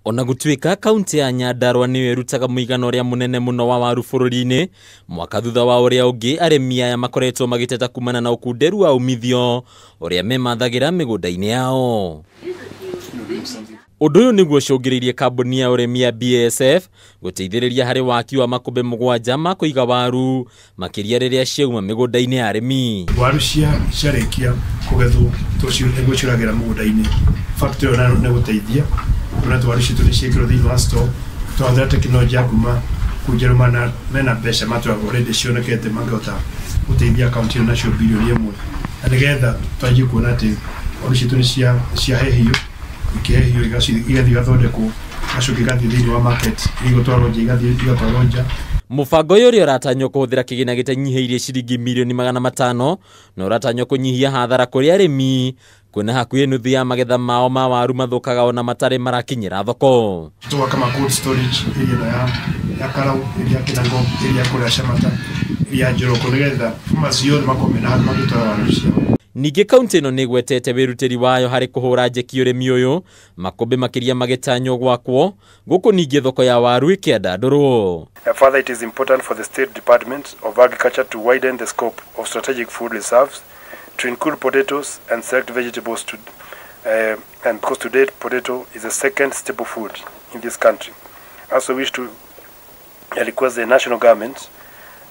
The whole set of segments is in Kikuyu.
Ona gũtuĩka kaunti ya Nyandarua nĩyo ĩrutaga mũigana ũrĩa mũnene mũno wa waru bũrũri-inĩ, mwaka thutha wa ũrĩa ũngĩ arĩmi aya makoretwo magĩteta kumana na ũkunderu wa umithio ũrĩa memathagĩra mĩgũnda-inĩ yao. Ũndũ ũyũ nĩguo ũcũngĩrĩirie kambuni ya ũrĩmi ya BASF gũteithĩrĩria harĩ waki wa makũmbĩ 7 ma kũiga waru makĩria rĩrĩa ciauma mĩgũnda-inĩ ya arĩmi. Waru ciarĩkia kũgethwo nĩguo ciũragĩra mũgũnda-inĩ. Factory ĩyo nayo nĩ gũteithia kuona atĩ waru citũ nĩ ciĩkĩrwo thĩinĩ wa store. Twahũthĩra tekinoronjĩ ya kuma kũu Njerumani, mena mbeca matwĩraga already cionekete mangĩhota gũteithia kaunti ĩyo nacio birioni 1, na nĩgetha twanjie kuona atĩ waru citũ nĩ ciahehio, ikĩhehio igathiĩ igathondekwo, igacoka igathiĩ thĩinĩ wa market, igũtwarwo nja, igathiĩ igatwarwo nja. Mũbango ũyũ ũrĩa ũratanywo kũhũthĩra kĩgĩna gĩtanyihĩirie ciringi mirioni 500 na ũratanywo kũnyihia hathara kũrĩ arĩmi kuona hakuhĩ nuthu ya magetha mao ma waru mathũkaga ona matarĩ marakinyĩra thoko. Tũgaka ma cold storage area ĩno ya Karau, area ya Kinangop, area ya kũrĩa Shamata, area ya Njoroko, nĩgetha farmers ciothe makorwo mena handũ mangĩtwara waru ciao. Ningĩ kaunti ĩno nĩ ĩgwetete wĩrutĩri wayo harĩ kũhũra njeki ũrĩmi ũyũ, makũmbĩ makĩria magĩtanywo gwakwo gũkũ ningĩ thoko ya waru ĩkĩandandũrwo. Further, it is important for the State Department of Agriculture to widen the scope of strategic food reserves to include potatoes and select vegetables and because to date potato is the second staple food in this country. I also wish to request the national government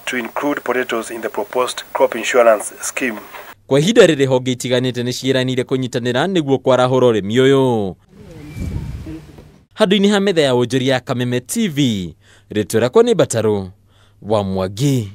to include potatoes in the proposed crop insurance scheme. Kwa ihinda rĩrĩ honge itiganĩte nĩ ciĩranĩire kũnyitanĩra nĩguo kwarahũra ũrĩmi ũyũ. Handũ-inĩ ha metha ya wonjoria ya Kameme TV, rĩtwa rĩakwa nĩ Mbatarũ wa Mwangi.